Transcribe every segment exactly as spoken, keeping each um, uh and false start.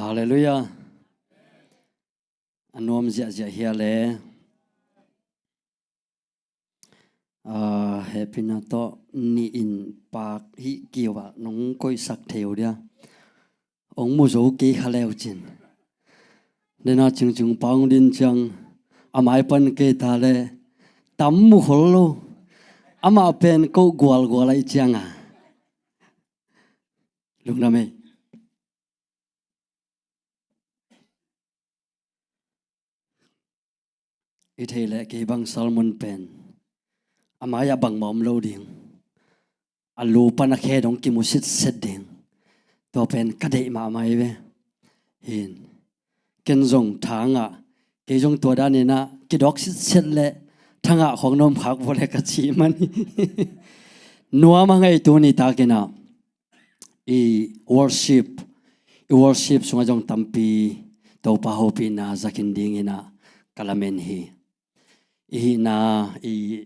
Halleluiah. A nuam ziahziah hi a le. Ah, hehpihna tawh nihin paak hih kiu ah nong koihsak thei uh dia. Hong mu zo kei kha leu cin. Dena cingcing pa hong din ciang a mai pan kei ta le tam mu khol lo. Amah pen ko gualgual ahi cianga. Lungdam ei. I thei leh kei bang Solomon pen a mai-ah bangmah om lo ding. A lu pan a khe dong kimu sitset ding. Tua pen ka deih mahmah hi ve. Hin. Ken zong thangah kei zong tua daninah kidok sitset leh thangah khong na om khak vua le ka ci man hi. Nuam a ngei tuni takinah i worship, i worship sungah zong tampi Topa hopihna zakin dinginah ka lamen hi. I hihna, i,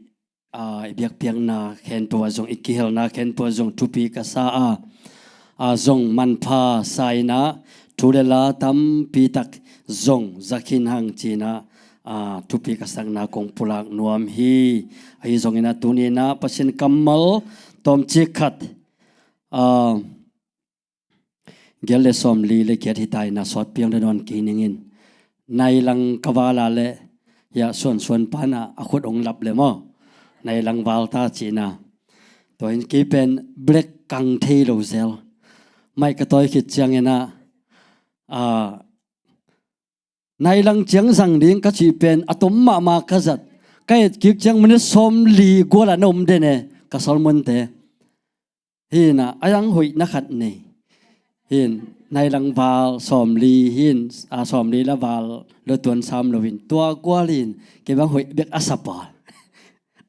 a, i biakpiakna khempeuh ah zong, i kihelna khempeuh ah zong thupi ka sa a, a, zong manpha sa inah thu le la tampi tak zong zakhin hang cinah, a, thupi ka sakna kong pulak nuam hi. Ahi zonginah tuninah Pasian kammal tawmcik khat, a, giat le sawmli le giat hita inah sawt piang le nawn kei ningin. Nai lang ka vala le, hiah suansuan panah a khut hong lap le maw. Nai lang val ta cihna. Tua in kei pen black kang thei lo zel. Maih ka tawi khit cianginah, a, nai lang ciang zang ding ka cih pen a tom mahmah ka zat. Ka et kik ciang minute sawmli gual ah na om den e, ka Solomonte. Hinah a yang hoihna khat nei. Hin, nai lang val sawmli hin, a, sawmli la val lo tuan sam loin tua gual hin kei bang hoih bek a sa pawl.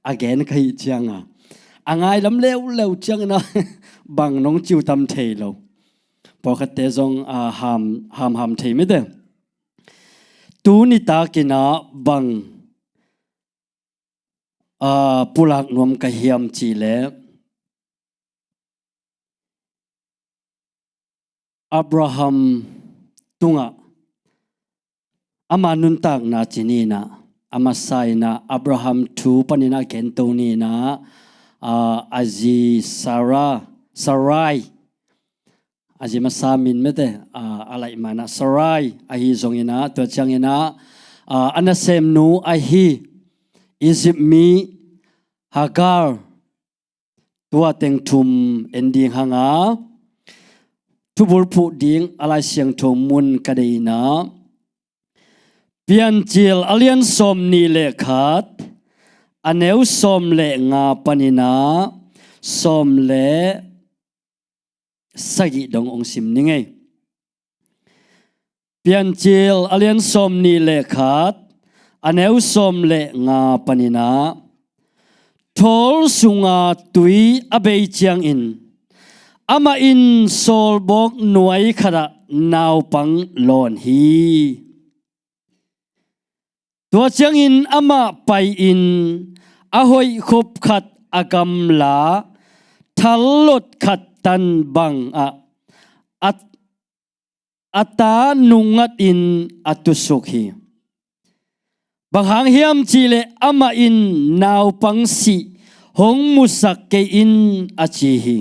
A gen ka hih cianga a ngailam leuleu cianginah bang nong ciu tam thei lo. Pawlkhatte zong, a, ham, hamham thei mite. Tuni takinah bang, a, pulak nuam ka hiam cih leh Abraham tungah ama nuntakna ci ninah, a masa inah Abraham thu paninah kento ninah, a, a zi Sarah, Sarai, a zi masa min mete, a, a laih manah Sarai ahi zonginah, tua cianginah, a, a nasemnu ahi Egypt mi Hagar, tua teng thum en ding hanga, thubulphuh ding a Lai Siangtho mun ka deina, Piancil a lian sawm nih le khat, a neu sawm le nga paninah sawm le sagih dong ong sim ning ei. Piancil a lian sawm nih le khat, a neu sawm le nga paninah, thawl sunga tui a bei ciangin amah in sawlbawk nuai khatah naupang lawn hi. Tua ciangin amah pai-in a hoihkhop khat a gamla, thallot khat tan bangah a, a ta nungngatin a tusuk hi. Bang hang hiam cihleh amah in naupang sih hong musak kei in a ci hi.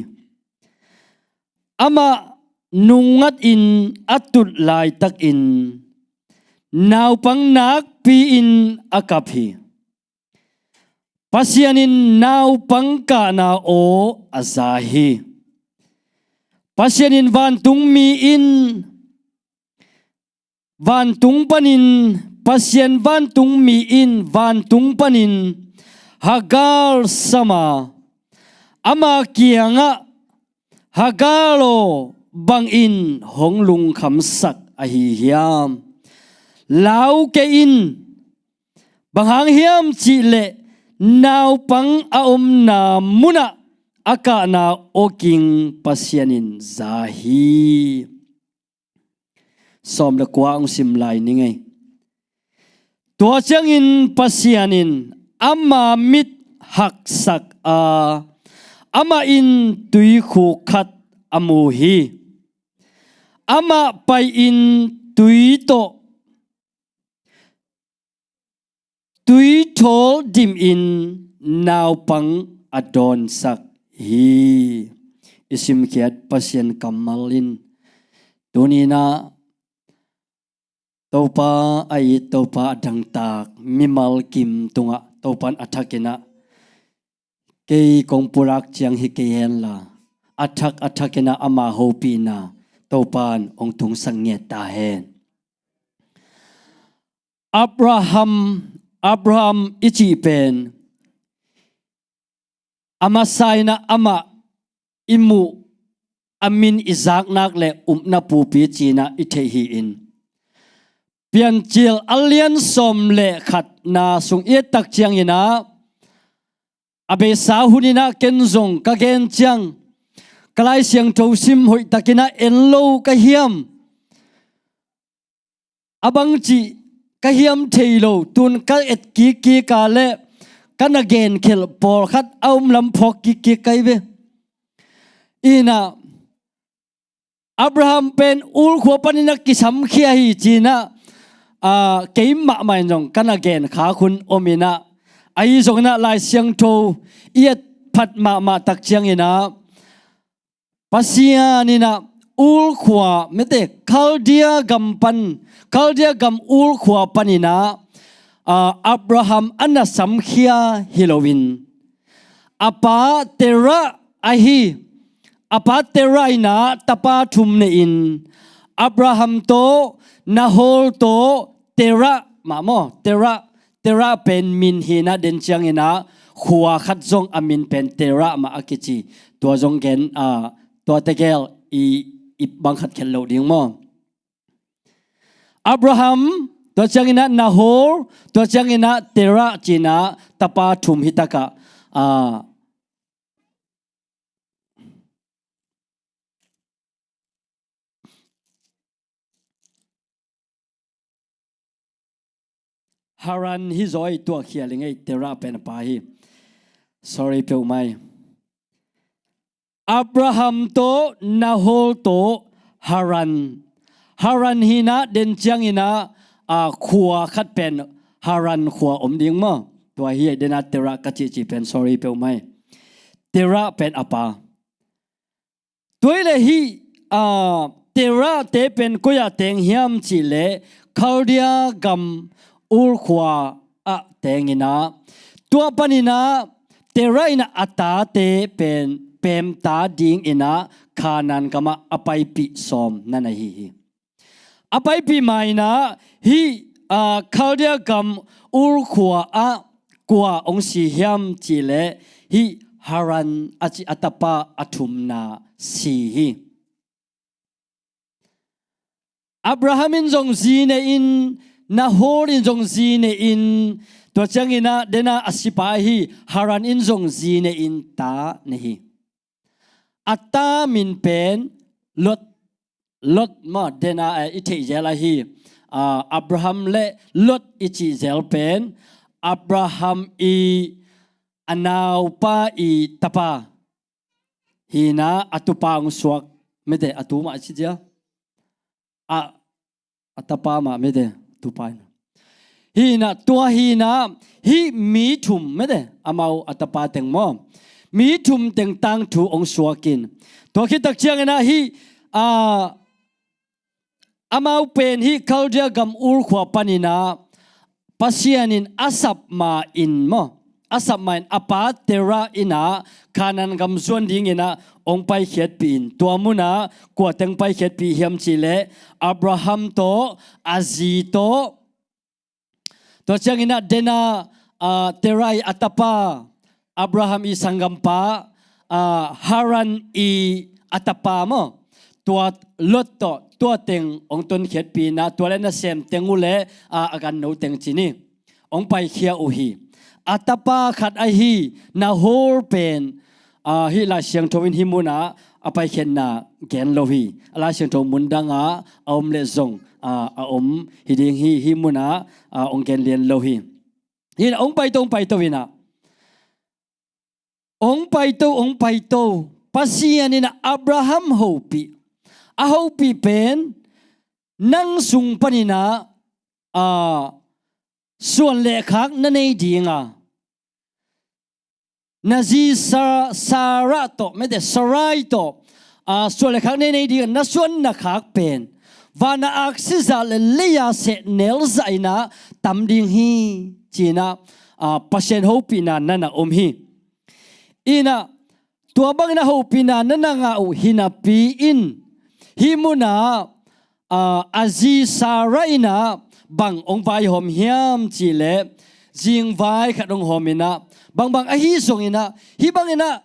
Amah nungngatin a tut laitakin naupang nakpi-in a kap hi. Pasian in naupang kahna aw a za hi. Pasian in vantung mi in vantung panin, Pasian vantung mi in vantung panin Hagar sama, ama kiangah, Hagar aw, bangin hong lungkhamsak ahi hiam? Lau kei in, bang hang hiam cihleh naupang a omna munah a kahna aw king Pasian in za hi. Sawm le kua ong sim lai ning ei. Tua ciangin Pasian in ama mit haksak a, amah in tuikhuk khat a mu hi. Amah pai-in tui tawh, tui thawl dimin naupang a dawnsak hi. I simkhiat Pasian kammal in tuni-in ah Topa a it, Topa a dangtak mimal kim tungah Topa in a thakin ah kei kong pulak ciang hi kei henla, a thak a thakin ah ama hopihna Topa in hong tungsak ngiat ta hen. Abraham, Abraham i cih pen a masa-in ah amah i muh, a min i zaknak le upna pupi ci-in ah i theih hi-in, Piancil a lian sawm le khatna sung i et tak ciangin ah, a beisa hunin ah ken zong ka gen ciang ka Lai Siangtho sim hoihtakin ah en lo ka hiam? A bangci ka hiam thei lo, tun ka et kikkik a le ka na genkhelh pawlkhat a om lam phawk kikkik ka hi ve. Ina Abraham pen Ur khua panin a kisamkhia hi ci-in ah, aa, keimah mah in zong ka na gen khak hun om in ah, ahi zongin ah Lai Siangtho i et phat mahmah tak ciangin ah, Pasian in ah Ur khua, mete, Khaldia gam pan, Khaldia gam Ur khua panin ah, aa, Abraham a na samkhia hi loin, a pa Terah ahi, a pa Terah in ah tapa thum nei-in, Abraham tawh, Nahor tawh, Terah mah maw, Terah, Terah pen min hi-in ah den ciangin ah khua khat zong a min pen Terah mah a kici. Tua zong gen, aa, tua tegel i, i bang khat khen lo ding maw. Abraham, tua ciangin ah Nahor, tua ciangin ah Terah ci-in ah tapa thum hi tak ah, aa, Haran hi zaw, i tuak khial i ngei, Terah pen a pa hi. Sorry peuhmah. Abraham tawh, Nahor tawh, Haran. Haran hi-in ah den ciangin ah, aa, khua khat pen Haran khua om ding maw. Tua hi-a den ah Terah ka cihcih pen, sorry peuhmah. Terah pen a pa. Tua hi leh hih, aa, Terah-te pen koi-ah teng hiam cih leh Khaldia gam Ur khua-ah teng in ah, tua panin ah Terah in ah a tate pen pemta dingin ah Kanaan gamah a paipih sawm na na hi hi. A paipih ma-in ah hih, aa, Khaldia gam Ur khua-ah kua hong si hiam cih leh hih Haran a cih a tapa a thumna si hi. Abraham in zong zi nei-in, Nahor in zong zi nei-in, tua ciangin ah den ah a sipa ahi Haran in zong zi nei-in ta nei hi. A ta min pen Lot, Lot mah den ah, eh, i theih zel ahi, aa, Abraham le Lot i cih zel pen Abraham i a naupa i tapa hi-in ah a tupa hong suak, mete, a tu mah a ci cia. A, a tapa mah, mete, tupa hi-in ah. Hi-in ah, tua hi-in ah, hih mi thum, mete, amau a tapa teng maw, mi thum teng tangthu hong suak in. Tua khit tak ciangin ah hih, aa, amau pen hih Khaldia gam Ur khua panin ah Pasian in a sap ma-in maw, a sap ma-in a pa Terah in ah Kanaan gam zuan dingin ah hong paikhiatpih in, tua mun ah kua teng paikhiatpih hiam cih leh Abraham tawh, a zi tawh, tua ciangin ah den ah, aa, Terah i a tapa, Abraham i sanggampa, aa, Haran i a tapa maw, tua Lot tawh, tua teng hong tonkhiatpih in ah, tua le nasem teng uh le, aa, a ganno teng ci ni, hong paikhia uh hi. A tapa khat ahi Nahor pen, aa, hih Lai Siangtho in hih mun ah a paikhiatna gen lo hi. A Lai Siangtho mun dang ah a om leh zong, aa, a om hi ding hi, hih mun ah, aa, hong gen lian lo hi. Hi-in ah hong paito, hong paito in ah, hong paito, hong paito, Pasian in ah Abraham hopih, a hopih pen nang sung paninah, a, suan le khak na nei dinga, na zi Sa-, Sarah tawh, mete Sarai tawh, a, suan le khak nei nei dinga na suan na khak pen vana aksi zah le leia sehnel zah inah tam ding hi, cinah, a, Pasian hopihna nana om hi. Inah tua bangin a hopihna nana ngah uh hinapi in hih munah, a, a zi Sarah inah bang hong vaihawm hiam cihleh, zingvai khat hong hawm inah, bangbang ahi zonginah, hih banginah,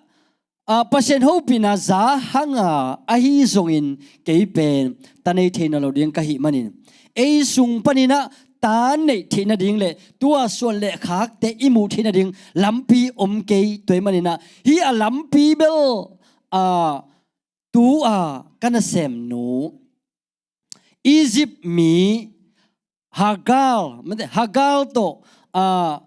a, Pasian hopihna za hanga ahi zongin kei pen ta nei theina lo ding ka hih manin, ei sung paninah ta neih theih nading le tua suan le khakte i muh theih nading lampi om kei. Tua hih maninah hih a lampi bel, a, tu-a ka nasemnu Egypt mi Hagar, mete Hagar tawh, a,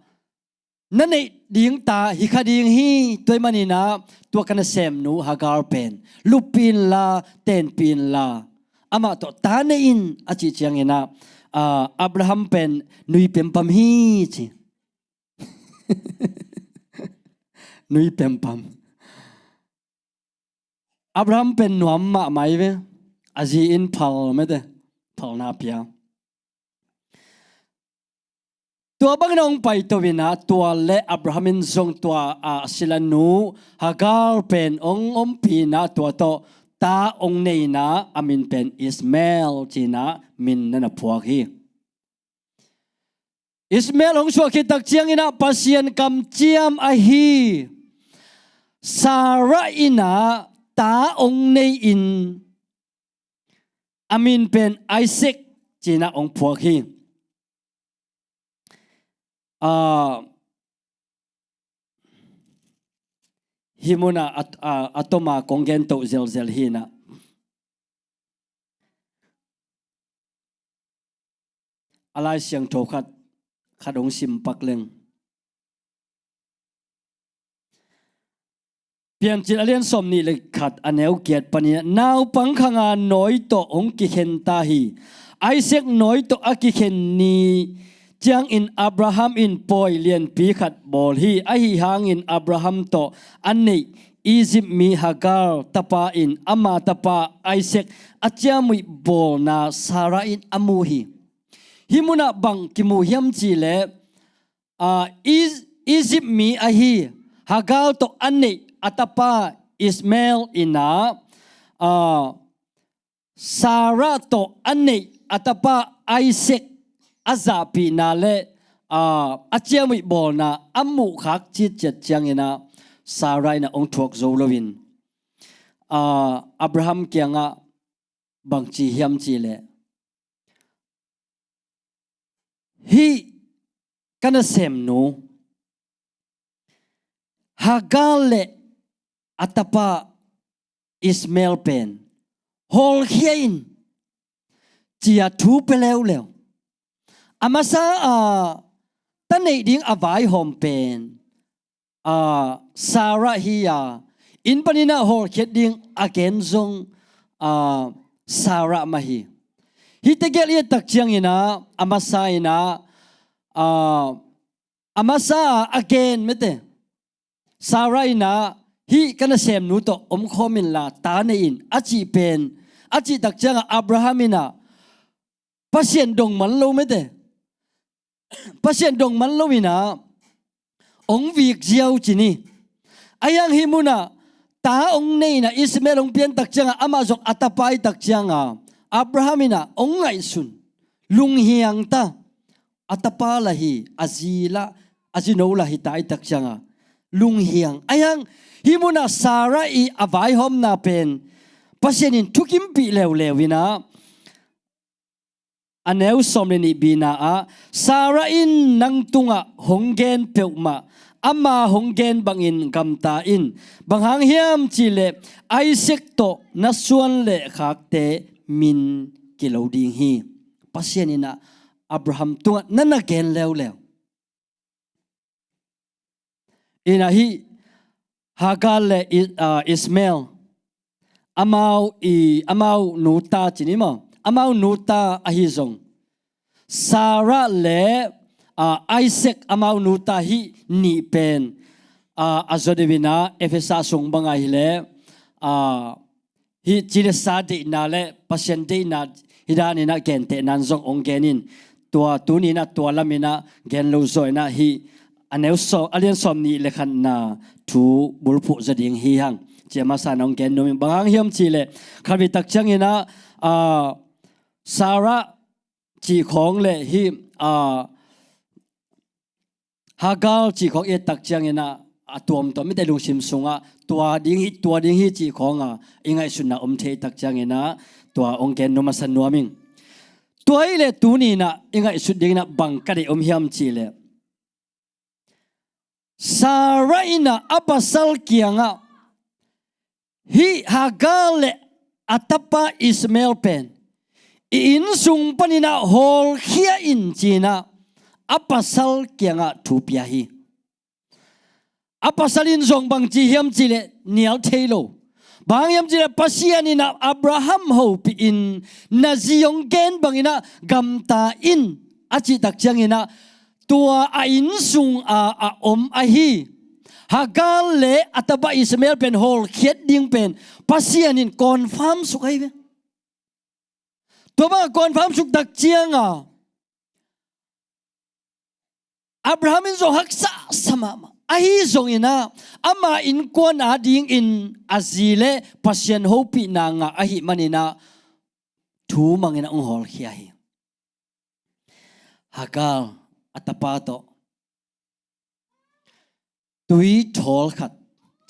na neih ding ta hi kha ding hi. Tua hih maninah tua ka nasemnu Hagar pen luppi inla, tenpih inla, amah tawh ta nei in a cih cianginah, a, Abraham pen nui pempam hi ci. Nui pempam. Abraham pen nuam mahmah hi ve. A zi in phal, mete phalna pia. Tua bangin hong paito inah tua le Abraham in zong tua, a, silanu Hagar pen hong ompih inah tua tawh ta hong nei inah a min pen Ishmael cinah min nana phuak hi. Ishmael hong suah khit tak cianginah Pasian kamciam ahi Sarah inah ta hong nei in a min pen Isaac cinah hong phuak hi. A, hih munah a, a, a toma kong gen toh zelzel hinah. A Lai Siangtho khat, khat hong sim pak leng. Piancil a lian sawm nih le khat a neu giat panin, naupang khanga nawi tawh hong kikhen ta hi. Isaac nawi tawh a kikhen ni ciangin Abraham in pawi lianpi khat bawl hi. Ahi hangin Abraham tawh a neih Egypt mi Hagar tapa in ama tapa Isaac a ciamnuih bawlna Sarah in a mu hi. Hih munah bang kimu hiam cihleh, a, Is-, Egypt mi ahi Hagar tawh a neih a tapa Ishmael inah, a, Sarah tawh a neih a tapa Isaac a zahpihna le, a, a ciamnuih bawlna a muhkhak citciat cianginah Sarah inah hong thuak zo loin, a, Abraham kiangah bang ci hiam cihleh, hih ka nasemnu Hagar le a tapa Ishmael pen hawlkhia in, ci-a thu pia leuleu. A masa a ta neih ding a vaihawm pen, a, Sarah hi-a, inn paninah hawlkhiat ding a gen zong, a, Sarah mah hi. Hihte gelh i et tak cianginah a masa inah, a, a masa a gen, mete Sarah inah hih ka nasemnu tawh omkhawm inla ta nei in a cih pen, a cih tak ciangah Abraham inah Pasian dong man lo, mete Pasian dong man lo inah hong vik ziau ci ni. Ahi hang hih munah ta hong nei inah Ishmael hong pian tak ciangah amah zong a tapa i tak ciangah Abraham inah hong ngaihsun, lunghiang ta. A tapa lah hi, a zi lah, a zino lah hi ta i tak ciangah lunghiang. Ahi hang hih munah Sarah i a vaihawmna pen Pasian in thukimpih leuleu inah, a neu sawm le nih bina ah, Sarah in nang tungah hong gen peuhmah, ama hong gen bangin gamta in. Bang hang hiam cihleh Isaac tawh na suan le khakte min kilo ding hi. Pasian inah Abraham tungah nana gen leuleu. Inah hih Hagar le I-, a, Ishmael amau i, amau nuta ci ni maw, amau nuta ahi zong, Sarah le, ah, Isaac amau nuta hih nih pen, ah, a zaw deuh in ah Efesa sung bang a hi leh, ah, hih ci le sa deihna le Pasian deihna hi dan in ah gentehna in zong hong gen in, tua tuni in ah tua lam in ah gen lo zaw in ah hih a neu sawm, a lian sawm nih le khatna thu bulphuh zaw ding hi hang. Ci a masa in ah hong gen nuam ing, bang hang hiam cih leh khatvei tak ciangin ah, ah, Sarah cih khawng le hih, ah, Hagar cih khawng i et tak ciangin ah a tuamtuam mite lungsim sungah tua ding hi, tua ding hi cih khawng a i ngaihsutna om thei tak ciangin ah tua hong gen nuam masa nuam ing. Tua hi leh tuni in ah i ngaihsut ding in ah bang ka deih om hiam cih leh, Sarah in ah a pasal kiangah hih Hagar le a tapa Ishmael pen i inn sung panin ah hawlkhia in ci in ah a pasal kiangah thu pia hi. A pasal in zong bang ci hiam cih leh nial thei lo. Bang hang hiam cih leh Pasian in ah Abraham hopih in na zi hong gen bangin ah gamta in a cih tak ciangin ah tua a inn sung a a om ahi Hagar le a tapa Ishmael pen hawlkhiat ding pen Pasian in confirm suk ahi ve. Tua bang a confirm suk tak ciang a Abraham in zong haksa sa mahmah. Ahi zongin ah ama innkuan a dingin a zi le Pasian hopihna ngah ahih manin ah thu mangin ah hong hawlkhia hi. Hagar a tapa tawh tui thawl khat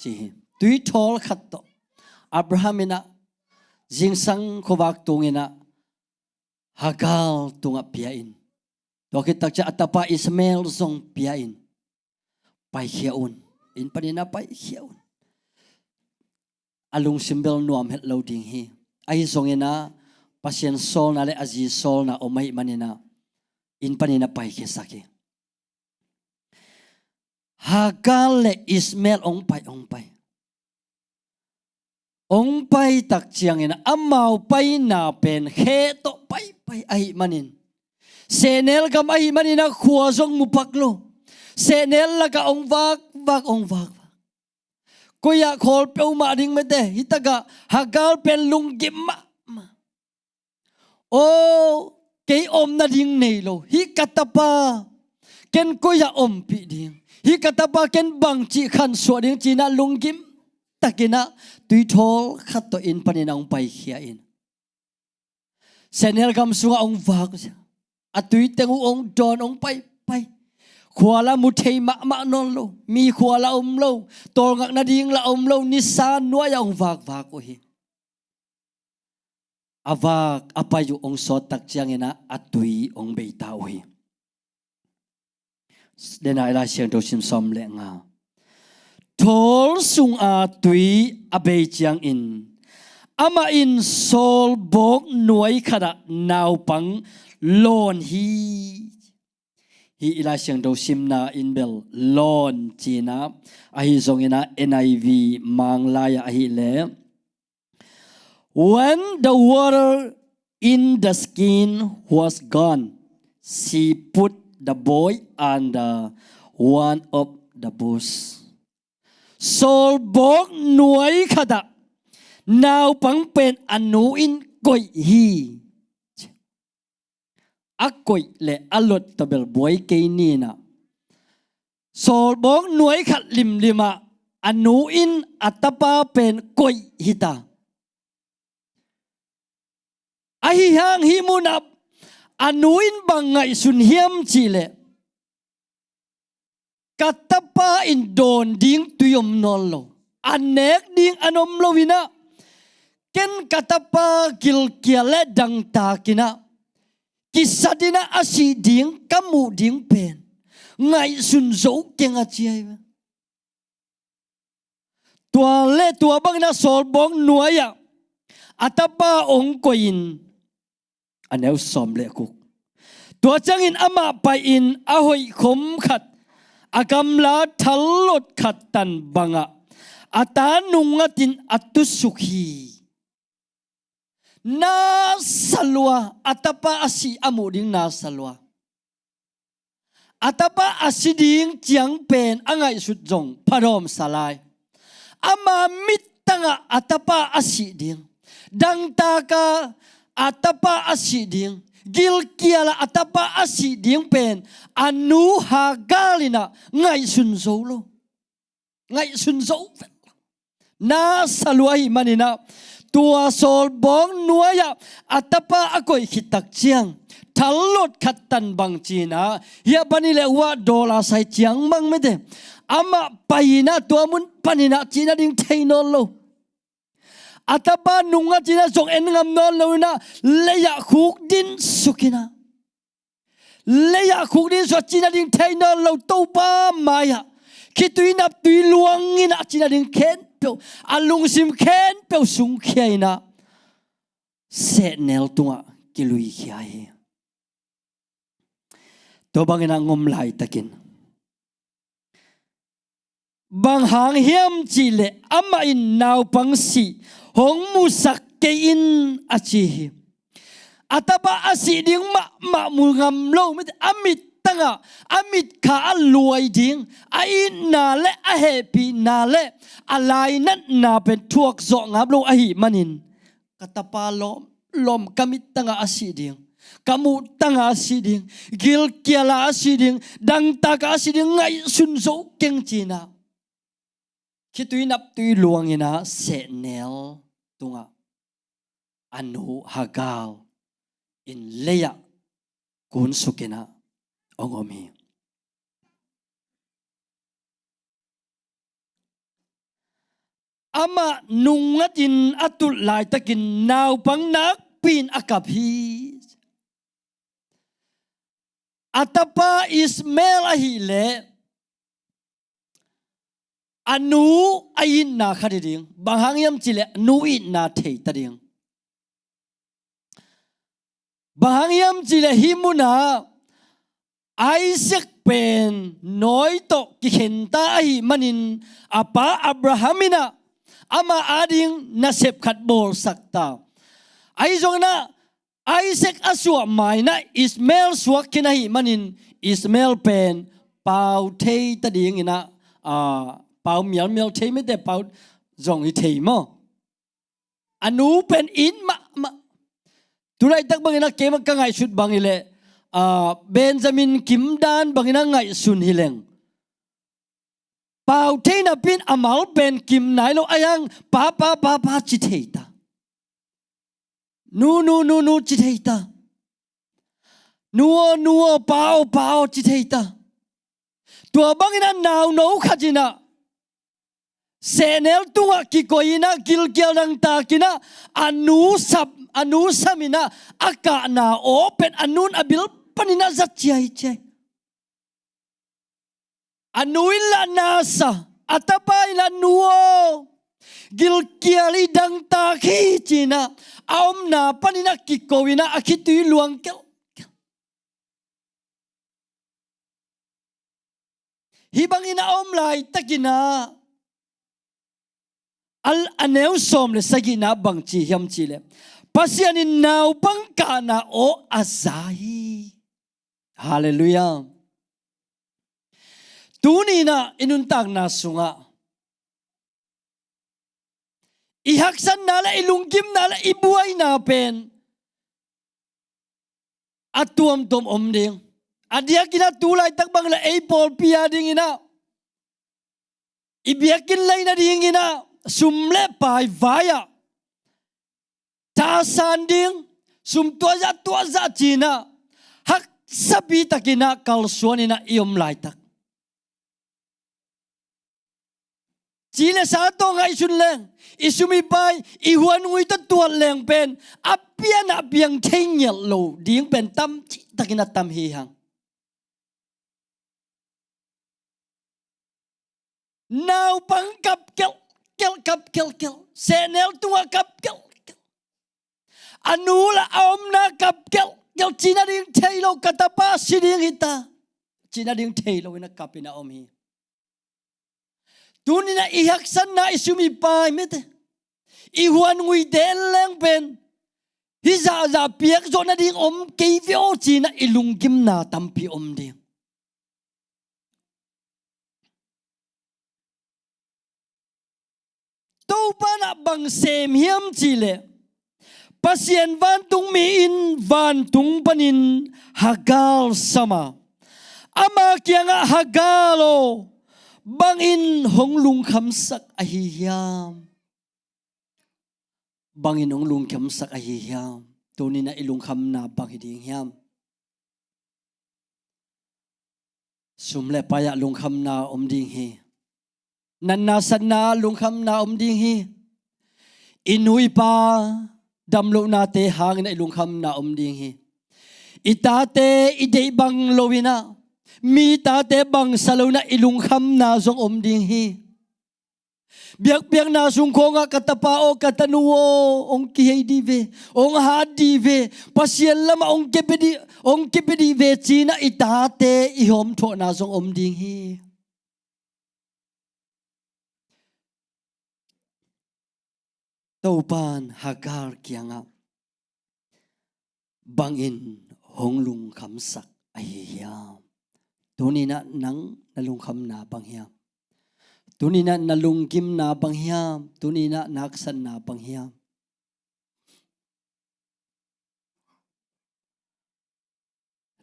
ci hi. Tui thawl khat tawh Abraham in ah zingsang khuavak tung in ah Hagar tungah pia in, tua khit tak ciang a tapa Ishmael zong pia in, paikhia un, inn panin ah paikhia un. A lungsim bel nuam het lo ding hi. Ahi zongin ah Pasian sawlna le a zi sawlna om ahih manin ah inn panin ah paikhiasak hi. Hagar le Ishmael hong pai, hong pai. Hong pai tak ciangin amau paina pen khe tawh paipai ahih manin, sehnel gam ahih manin ah khua zong mu pak lo. Sehnel lakah hong vakvak, hong vakvak. Koi ah khawl peuhmah ding mete, hih takah Hagar pen lunggim mahmah. Aw, kei om nading nei lo. Hih ka tapa ken koi ah ompih ding? Hih ka tapa ken bangci khansuah ding ci in ah lunggim takin ah tui thawl khat tawh inn panin ah hong paikhia in, sehnel gam sungah hong vak uh sia. A tui teng uh hong dawn, hong paipai. Khua la mu thei mahmah nawn lo. Mi khua la om lo. Tawlngak nading la om lo. Nisa nuai ah hong vakvak uh hi. A vak a pai uh hong sawt tak ciangin ah a tui hong bei ta uh hi. Dena i Lai Siangtho sim sawm le nga. Thawl sunga tui a bei ciangin amah in sawlbawk nuai khatah naupang lawn hi. Hih i Lai Siangtho simna in bel lawn ci in ah, ahi zongin ah N I V Mang lai ah ahih leh, when the water in the skin was gone, she put the boy under one of the bush. Sawlbawk nuai khatah naupang pen a nu in koih hi. A koih le a lot tawh bel buai kei ni in ah, sawlbawk nuai khat limlim ah a nu in a tapa pen koih hi ta. Ahi hang hih munah a nu in bang ngaihsun hiam cih leh, ka tapa in dawn ding tui om nawn lo, a nek ding an om lo in ah, ken ka tapa gilkial le dangtak in ah kisat in ah a sih ding ka muh ding pen ngaihsun zo keng a ci hi. Tua le tua bangin ah sawlbawk nuai ah a tapa hong koih in, a neu sawm le guk. Tua ciangin amah pai-in a hoih khom khat, a gamla thallot khat tan bangah a ta nungngatin a tusuk hi. Na salua, a tapa a sih a muh ding na salua. A tapa a si ding ciang pen a ngaihsut zong phadomsa lai. Ama mittangah a tapa a sih ding, dangtaka a tapa a sih ding, gilkiala a tapa a sih ding pen a nu Hagar inah ngaihsun zo lo. Ngaihsun zo vet lo. Na salua ahih maninah tua sawlbawng nuai-ah a tapa a koih khit tak ciang thallot khat tan bang cinah, hiah bani le uah dawla sai ciang bang mete, amah pai inah tua mun paninah cihna ding thei nawn lo. A tapa nungah cinah zong en ngam nawn lo inah leiah khuk din suk inah, leiah khuk din suk a cihna ding thei nawn lo Topa mai-ah khitui naptui luang inah cihna ding khempeuh, a lungsim khempeuh sungkhia inah sehnel tungah kiluikhia hi. Tua bang inah ngom laitakin, bang hang hiam cihleh amah in naupang sih hong musak kei in a ci hi. A tapa a sih ding mahmah mu ngam lo, a mittangah a mitkha a luai ding, a itna le a hehpihna le a lainatna pen thuak zawh ngam lo ahih manin, ka tapa lawm, lawm, ka mittangah a sih ding, ka muhtangah a sih ding, gilkiala a sih ding, dangtaka a sih ding ngaihsun zo keng cinah khitui naptui luang inah sehnel tungah a nu Hagar in leiah kunsuk inah hong om hi. Amah nungngatin a tulh laitakin naupang nakpi in a kap hi. A tapa Ishmael ahileh a nu a itna khat hi ding. Bang hang hiam cihleh a nu itna thei ta ding. Bang hang hiam cihleh hih munah Isaac pen nawi tawh kikhen ta ahih manin a pa Abraham inah amah ading nasep khat bawlsak ta. Ahi zonginah Isaac a suah mainah Ishmael suak khin ahih manin Ishmael pen pau thei ta dinginah, a, pau mialmial thei mete, pau zong hi thei maw. A nu pen it mahmah. Tulaitak bangin a keimah ka ngaihsut bang hileh, a, Benjamin kim dan bangin a ngaihsun hileng, pau thei napi in a mal pen kim nai lo a, yang pa, pa, pa, pa ci thei ta. Nu, nu, nu, nu ci thei ta. Nu aw, nu aw, pa aw, pa aw ci thei ta. Tua bangin a nauno khat inah sehnel tungah kikoih inah gilkial dangtak inah a nu sam, a nu sam inah a kahna aw pen a nun a bil panin a zat ciaiciai. A nu in lah na sa, a tapa in lah nu aw, gilkial hi, dangtak hi cinah a omna panin a kiko inah a khitui luang kelh. Hih bangin a om laitakin ah, a, a neu sawm le sagihna bang ci hiam cihleh, Pasian in naupang kahna aw a za hi. Halleluiah. Tuni inah i nuntakna sungah i haksatna le i lunggimna le i buaina pen a tuamtuam om ding. A diakin ah tu laitak bang le ei pawlpi a dingin ah i biakinn lei nadingin ah sum le pai vai-ah thasan ding, sum tuazah tuazah ci-in ah haksapi takin ah kalsuan in ah i om laitak. Ci le sa tawh ngaihsun leng, i sum i pai, i huan ngui tawh tuat leng pen a pian ah piang thei ngiat lo ding pen tam cihtakin a tam hi hang. Naupang kap kelh kelh, kap kelh kelh. Sehnel tungah kap kelh kelh. A nu lah a omna kap kelh kelh. Cih nading thei lo, ka tapa si ding hi ta, cih nading thei lo in a kap in a om hi. Tuni in ah i haksatna, i sum i pai mete, i huan nguite en leng pen hih zahzah piak zawh nading om kei ve aw ci-in ah i lunggimna tampi om ding. Topa in ah bang sem hiam cih leh, Pasian vantungmi in vantung panin Hagar sam a, ama kiangah, Hagar aw, bangin hong lungkhamsak ahi hiam? Bangin hong lungkhamsak ahi hiam? Tuni-in ah i lungkhamna bang hi ding hiam? Sum le pai-ah lungkhamna om ding hi. Natna satna lungkhamna om ding hi. I nu i pa damlohnate hangin ah i lungkhamna om ding hi. I tate i deih bang lo-in ah, mi tate bangsa lo-in ah i lungkhamna zong om ding hi. Biakpiakna sung khawngah ka tapa aw, ka tanu aw, hong kihei dih ve, hong hat dih ve, Pasian lamah hong kipia dih, hong kipia dih ve ci-in ah i tate i hawmthawhna zong om ding hi. Topa in Hagar kiangah, bangin hong lungkhamsak ahi hiam? Tuni-in ah nang na lungkhamna bang hiam? Tuni-in ah na lunggimna bang hiam? Tuni-in ah na haksatna bang hiam?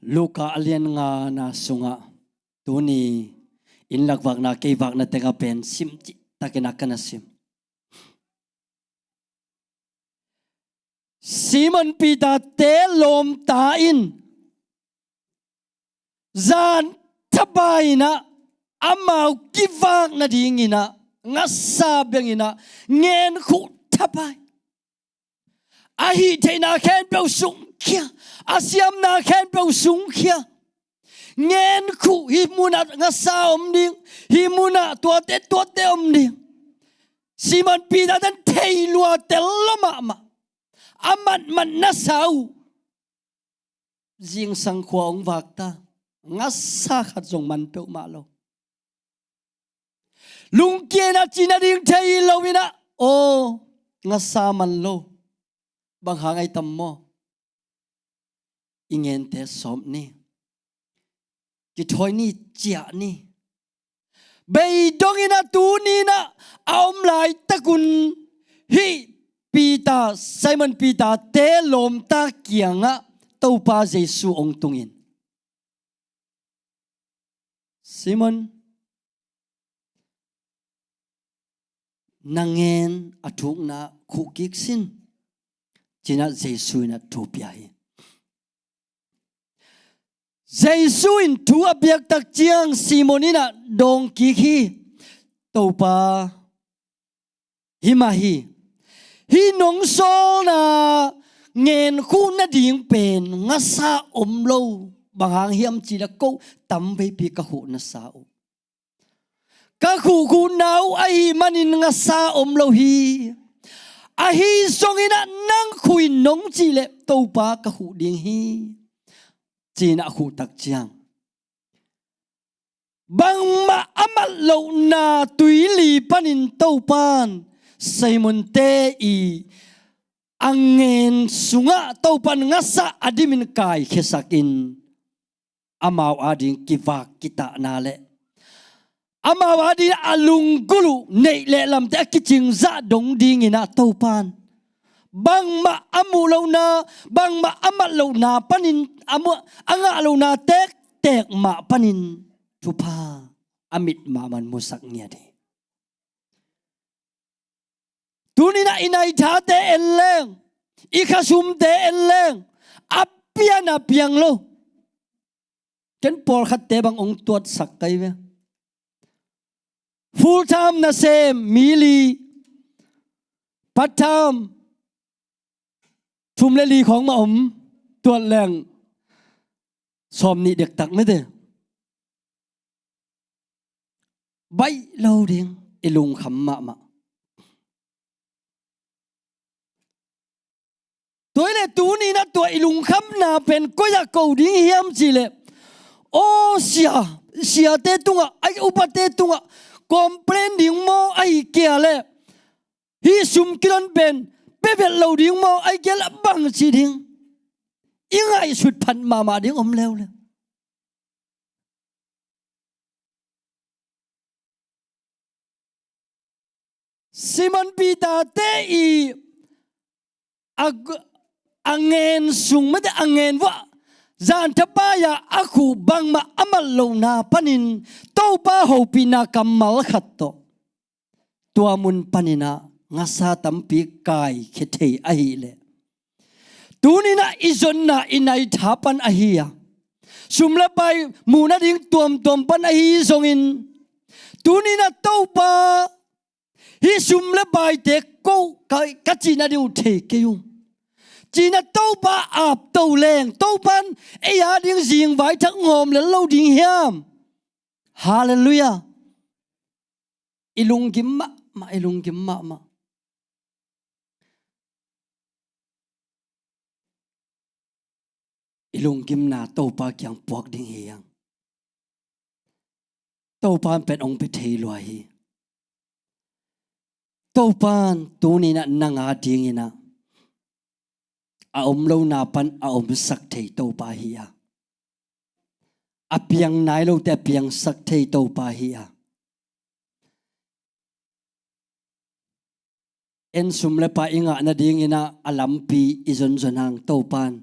Luka a lian ngana sungah tuni inn lakvakna kei vakna tengah pen sim cihtakin ah ka na sim. Simon Peter te lawmta in zan thapai-in ah amau kivak nadingin ah ngasa bengin ah ngenkhuh thapai. A hih theihna khempeuh sungkhia, a siamna khempeuh sungkhia. Ngenkhuh, hih munah ngasa om ding, hih munah tuate tuate om ding. Simon Peter ten thei lua tel lo mahmah. A matmat nasa uh. Zingsang khua hong vak ta, ngasa khat zong man peuhmah lo. Lungkiat a cih nading thei lo-in ah, aw, ngasa man lo. Bang hang ahi tam maw? I ngente sawp ni. Kithawi ni, ciah ni. Bei dongin ah tuni-in ah a om laitakun hih Peter, Simon Peter te lawmta kiangah Topa Jesu hong tungin, Simon, na ngen a thukna khuh kik sin, ci-in ah Jesu in ah thu pia hi. Jesu in thu a piak tak ciang Simon in ah dawng kik hi. Topa, hi mah hi. Hih nong sawlna ngenkhuh nading pen ngasa om lo. Bang hang hiam cih leh ko tamveipi ka khuh nasa uh. Ka khuhkhuhna uh ahih manin ngasa om lo hi. Ahi zongin ah nang khuh in nong cih leh Topa ka khuh ding hi, ci-in ah a khuh tak ciang, bangmah a mat lohna tuili panin Topa in Simon te i a ngen sungah Topa in ngasa a dimin kaikhiasakin amau ading kivak kitahna le amau ading a lunggulh uh neih le lamte a kicing zah dong dingin ah Topa in bangmah a muh lohna, bangmah a mat lohna panin, a muh, a ngah lohna tektek mah panin thupha a mit mahmah in musak ngiat hi. Tuni-in ah i naithate en leng, i khasumte en leng, a pian a piang lo. Ken pawlkhatte bang hong tuatsak kai ve. Full time nasem mi li, part time thum le li khawng mah om, tuat leng sawmnih dektak mete. Baih lo ding, i lungkham mahmah. Tua hi leh tuni-in ah tua i lungkhamna pen koi-ah ko ding hiam cih leh, aw sia, siate tungah, a upate tungah complain ding maw, ahih kei leh hih sum kidon pen Pia belh lo ding maw, ai gel a bang ci ding. I ngaihsut phat mahmah ding om leuleu. Simon Peter te i a, a ngen sung mate a ngen vua zanthapai-a a khuh bangmah a mat lohna panin Topa hopihna kammal khat tawh tua mun paninah ngasa tampi kaikhia thei ahileh tuninah i zonna i naitha pan ahi a, sum le pai muh nading tuamtuam pan ahi zongin tuninah Topa hih sum le paite ko ka, ka cih nading uh thei kei uh. Cinah Topa apto leng Topan ei ading zingvai thak ngawm lel lo ding hiam? Halleluiah. I lunggim mahmah, i lunggim mahmah. I lunggimna Topa kiang puak ding hi hang. Topan pen hong pia thei lua hi. Topan tuninah nang a dinginah a om lona pan a omsak thei Topa hi a, a piang nai lote a piangsak thei Topa hi a, en sum le pai i ngah nadinginah a lampi i zonzon hang Topan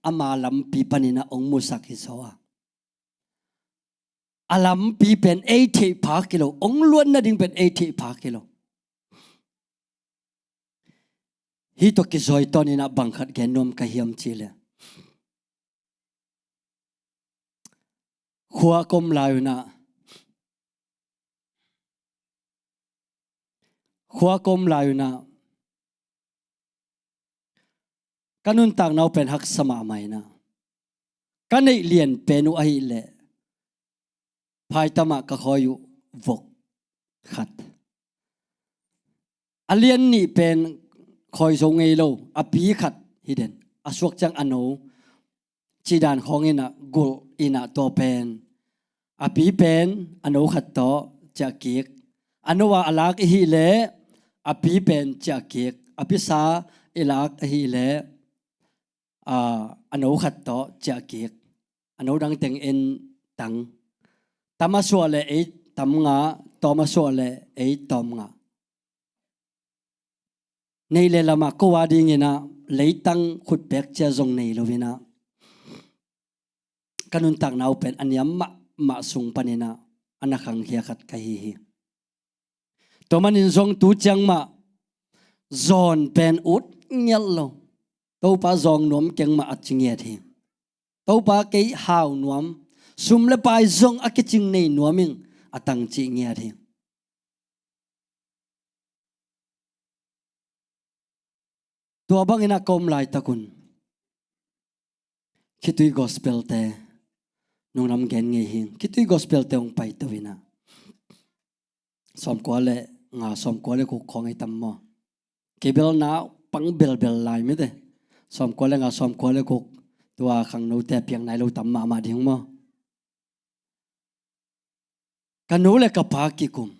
ama lampi paninah hong musak hi zaw a, a lampi pen ei theih phak hi lo, hong luan nading pen ei theih phak hi lo. Hih tawh kizoi tawninah bang khat gen nuam ka hiam cihleh, khua ka om lai unah, khua ka om lai unah ka nuntakna uh pen haksa mahmah inah, ka neih lian pen uh ahileh phaitamah ka khawi uh vok khat, a lian nih pen khawi zo ngei lo, a pi khat hi den, a suak ciang a no cidan khawng inah gulh inah tua pen a pi pen a no khat tawh ciah kik, a no a a lak i hih leh a pi pen ciah kik, a pisa i lak i hih leh a, a no khat tawh ciah kik, a no dang teng en tang, tam a suah leh ei tam ngah, tawm a suah leh ei tawm ngah. Neih le lamah ko a dinginah leitang khutpek cia zong nei loinah ka nuntakna uh pen a niam mahmah sung paninah a na khangkhia khat ka hi hi. Tua manin zong tu ciang mah zawn pen ut ngiat lo. Topa zawng nuam keng mah a ci ngiat hi. Topa kei hau nuam, sum le pai zong a kicing nei nuam ing a tang cih ngiat hi. Tua bangin a ka om laitakun khitui gospel-te nunglam gen ngei hi. Khitui gospel-te hong paito inah sawmkua le nga, sawmkua le guk khawng ei tam maw? Kei bel na pang belbel lai mite. Sawmkua le nga, sawmkua le guk, tua khangnote a piang nai lo tam mahmah ding maw? Ka nu le ka pa kikum.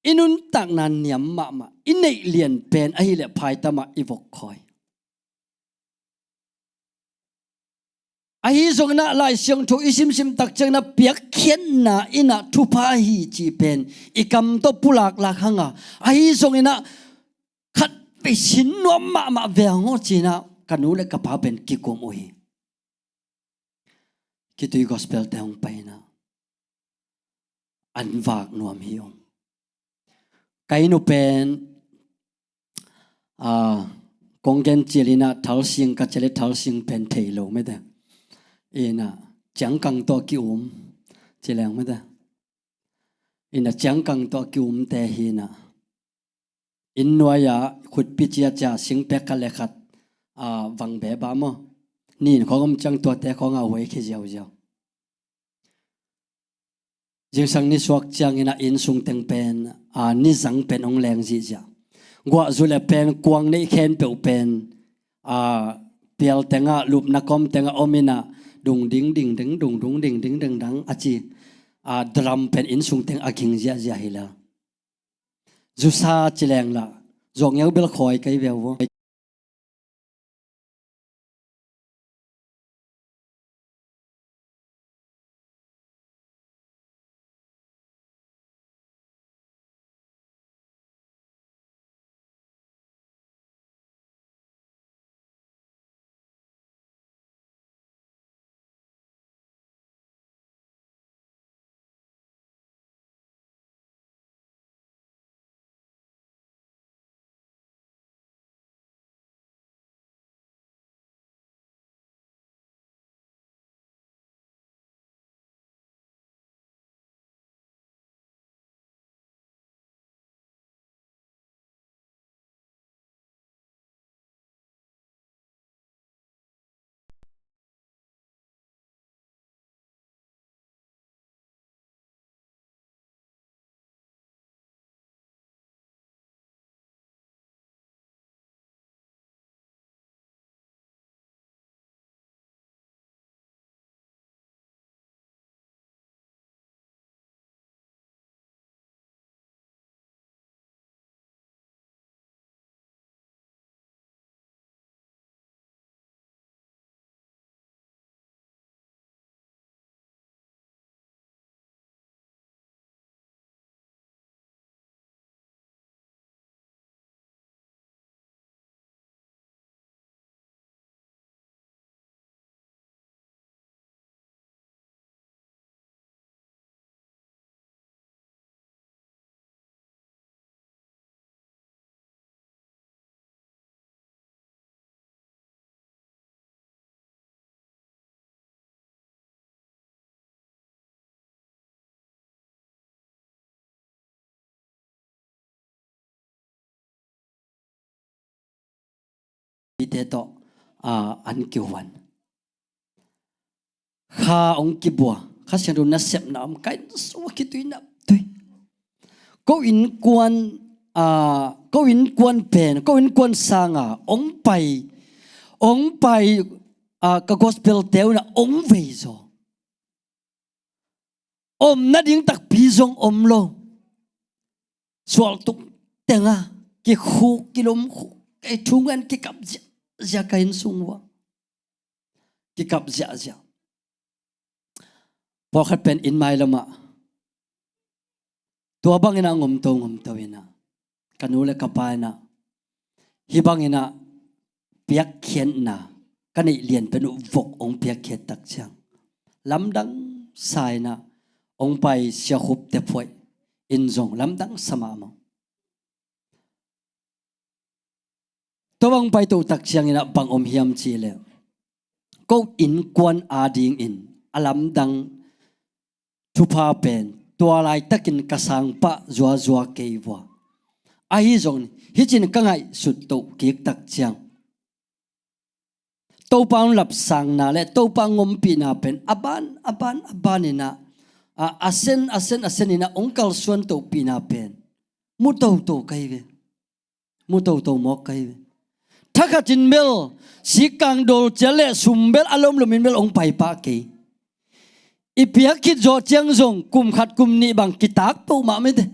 I nuntakna niam mahmah, i neih lian pen ahileh phaitamah i vok khawi. Ahi zonginah Lai Siangtho i simsim tak cianginah piakkhiatna inah thupha ahi cih pen i kam tawh pulaklak hanga, ahi zonginah khatvei sin nuam mahmah ve hang aw cinah ka nu le ka pa pen kikum uh hi. Khitui gospel-te hong pai inah an vak nuam hi ung. Ka inn uh pen, a, kong gen cil inah thalsing ka cil, thalsing pen thei lo mete. Inah ciangkang tawh ki-um ci leng mete. Inah ciangkang tawh ki-umte hi inah inn nuai-ah khutpi ciacia singpek khat le khat, a, vang beba maw? Nin khawng om ciang tuate khawngah huai khia ziauziau. Zingsang nisuak ciangin a inn sung teng pen, a, nizang pen hong leng zihziah. Guahzu le pen kuang neih khempeuh pen, a, pial tengah lupna kawm tengah om inah dung ding ding ding, dung dung ding ding ding dang a ci, a, drum pen inn sung teng a ging ziahziah hi la. Zusa ci leng lah Zawngeu bel khawi kei veu vua. Pite tawh, a, an kihuan. Kha hong kibua, Kha Siangtho nasepna om, ka inn sung a khitui na tui. Ko innkuan, a, ko innkuan pen, ko innkuan sanga hong pai, hong pai, a, ka gospel te un ah hong vei zaw. Om nading takpi zong om lo. Sual tuk tenga kikhuk, kilomkhuk, kei thungen kikap ziahziah ka inn sung uah. Kikap ziahziah. Pawlkhat pen inn mai lamah tua bangin ah ngomto ngomto in ah, ka nu le ka pa in ah, hih bangin ah piakkhiatna ka neih lianpen uh vok hong piakkhiat tak ciang, lamdang sa in ah hong pai Sia Khup te phuaih in zong lamdang sa mahmah. Tua bang paito uh tak ciangin ah bang om hiam cih leh, ko innkuan adingin a lamdang thupha pen tua laitakin ka sangpah zuazua kei vua. Ahi zongin hih cin ka ngaihsut toh kik tak ciang, Topa hong lapsangna le Topa hong ompihna pen a ban, a ban, a ban in ah, a, a sen, a sen, a sen in ah hong kalsuan tohpihna pen mu toto ka hi ve. Mu toto mawk ka hi ve. Thakhat in bel sikkang dawlciat le sum bel a lomlom in bel hong paipah kei. I piak khit zawh ciang zong kum khat kum nih bang kitak peuhmah mite.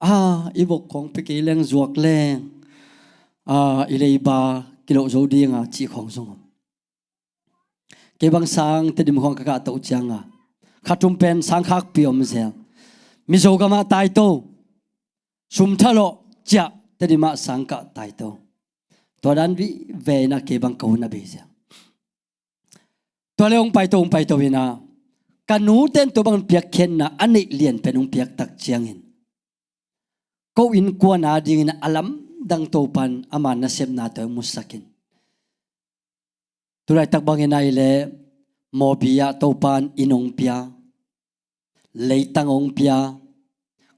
A, i vok khawng pia kei leng zuak leng, a, i leiba kiloh zo dinga cih khawng zong om. Kei bang sang Tedim khawng ka kah toh cianga, kha thum pen sang khakpi om zel. Mizo gamah taito, sum thalawh ciah Tedimah sang kah taito. Tua dan vive in ah kei bang ka hun a bei zel. Tua le hong paito, hong paito in ah, ka nute in tua bang piakkhiatna a neih lianpen hong piak tak ciangin, ko innkuan adingin a lamdang Topa in ama nasepna tawh hong musak in. Tu laitak bangin ahih leh, Mawbi ah Topa in inn hong pia, leitang hong pia,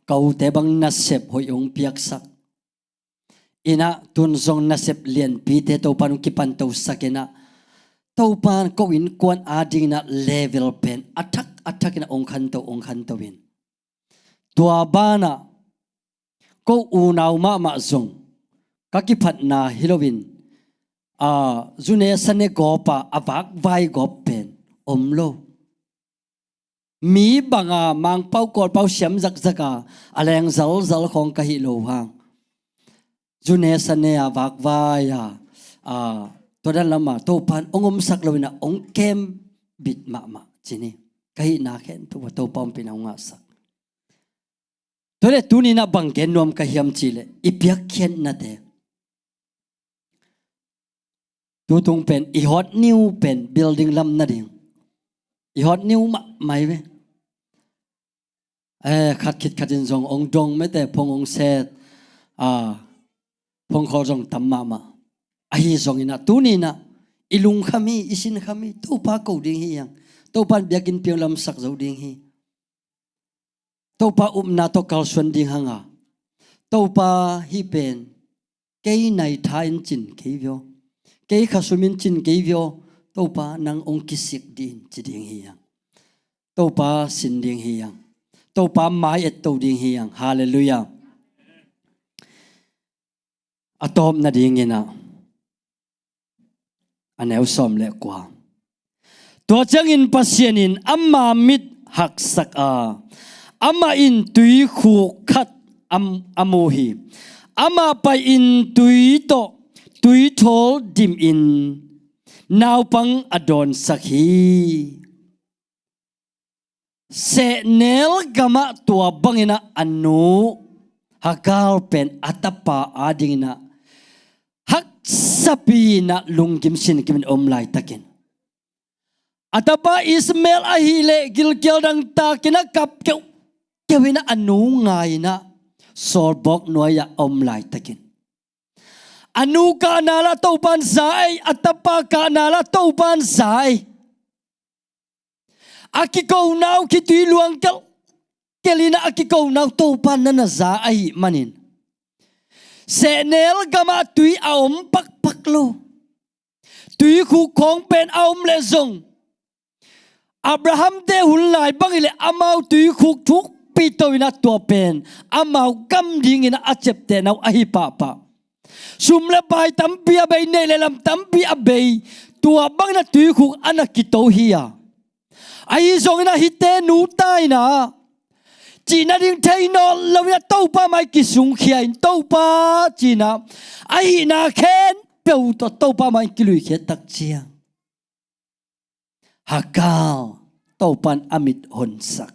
ka ute bang nasep hoih hong piaksak. In ah tun zong nasep lianpite Topa in hong kipantosak in ah, Topa in ko innkuan adingin ah level pen a thak a thakin ah hong khanto, hong khanto in. Tua banah ko unau mahmah zong ka kiphatna hi loin, a, zune sane gawp a, a vakvai gawp pen om lo. Mi banga Mangpau Kawlpau siam zakzak a, a leng zalzal khawng ka hih loh hang, Zu ne sa ne a vakvai a, a, tua dan lama Topan hong omsak lo in a hong kem bit mahmah ci ni. Ka hihna khempeuh ah Topa ompihna hong ngahsak. Tua leh tuni in a bang gen nuam ka hiam cih leh i piakkhiatnate. Tutung pen i hot niu pen building lam nading i hot niu mahmah hi ve. Eh, khat khit khat in zong hong dong mete, phong hong set, a, phong khawl zong tam mahmah. Ahi zongin a tuni in a i lungkham hi, i sinkham hi, Topa ko ding hi hang. Topan biakinn piang lamsak zo ding hi. Topa upna tawh kalsuan ding hang a, Topa hih pen kei nai tha in cin kei vio, kei khasum in cin kei vio, Topa nang hong kisik dih in ci ding hi hang. Topa sin ding hi hang. Topa mai et to ding hi hang. Halleluiah. A tawp nadingin a, a neu sawm le kua. Tua ciangin Pasian in ama mit haksak a, amah in tuikhuk khat a mu hi. Amah pai-in tui tawh tuithawl dimin naupang a dawnsak hi. Sehnel gamah tua bangin a, a nu Hagar pen a tapa adingin a haksapi in a lunggim sinkimin om laitakin, a tapa Ismael ahih leh gilkial dangtakin a kap keuhkeuh in a, a nu ngai in a sawlbawk nuai-ah a om laitakin, a nu kahna lah Topan za ei, a tapa kahna lah Topan za ei. A kikona uh khitui luang kelhkelh in a, a kikona uh Topan na na za ahih manin, sehnel gamah tui a om pakpak lo. Tuikhuk khawng pen a om leh zong, Abraham-te hun lai bang hileh amau tuikhuk thukpi to in a, tua pen amau gam dingin a, a ciaptehna uh ahi pahpah. Sum le pai tampi a bei, neih le lam tampi a bei, tua bangin a tuikhuk a na kito hi a. Ahi zongin a hihte nu ta in a, cihna ding thei nawn lo in a Topa mai kisungkhia in, Topa ci in a, a hihna khempeuh tawh Topa mai kiluikhiat tak ciang, Hagar, Topan a mit honsak.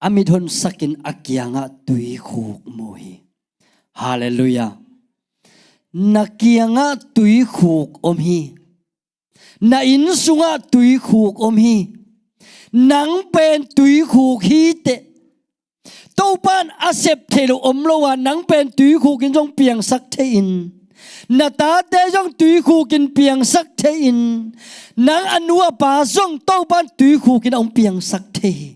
A mit honsakin a kiangah tuikhuk mu hi. Halleluiah. Na kiangah tuikhuk om hi. Na inn sungah tuikhuk om hi. Nang pen tuikhuk hi teh. Topan a sep theih loh om lo a, nang pen tuikhukin zong piangsak thei in, na tate zong tuikhukin piangsak thei in, nang a nu a pa zong Topan tuikhukin a hong piangsak thei hi.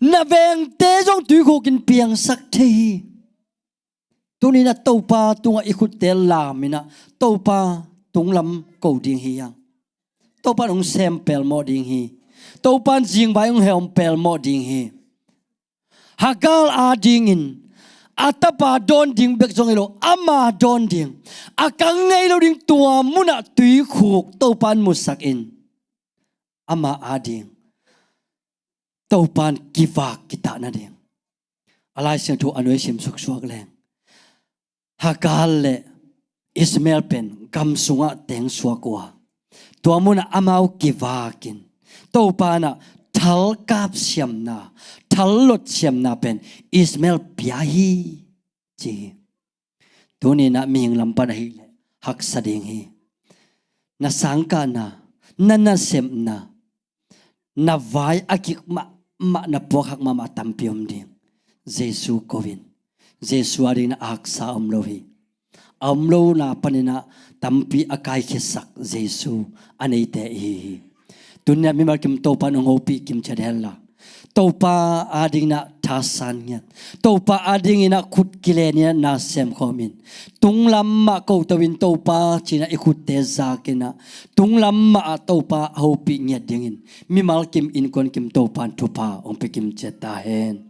Na vengte zong tuikhukin piangsak thei hi. Tuni in a Topa tungah i khutte lam in a, Topa tunglam ko ding hi hang. Topan hong sem pelmawh ding hi. Topan zingvai hong hehawm pelmawh ding hi. Hagar adingin a tapa dawn ding bek zong hi lo, ama dawn ding, a kang ngei lo ding tua munah tuikhuk Topan musak in, ama ading Topan kivak kitah nading. A Lai Siangtho a nuai sim suksuak leng, Hagar le Ismael pen gam sungah teng suak uh a, tua munah amau kivakin, Topa in a thalkap siamna, thallot siamna pen Ismael pia hi, ci hi. Tuni in a mihing lam pan ahih leh haksa ding hi. Na sangkahna, na nasepna, na vai a kik mahmah, na puakhak mahmah tampi om ding. Jesu ko in. Jesu adingin a haksa om lo hi. A om lona panin a tampi a kaikhiatsak Jesu a neite i hi hi. Tuni in a mimal kim Topan hong hopih kim ciat hen la, Topa adingin a thasan ngiat, Topa adingin a khut kilen in a na semkhawm in, tunglam mah ko to in Topa ci in a i khutte zak in a, tunglam mah ah Topa a hopih ngiat dingin mimal kim innkuan kim Topan thupha hong pia kim ciat ta hen.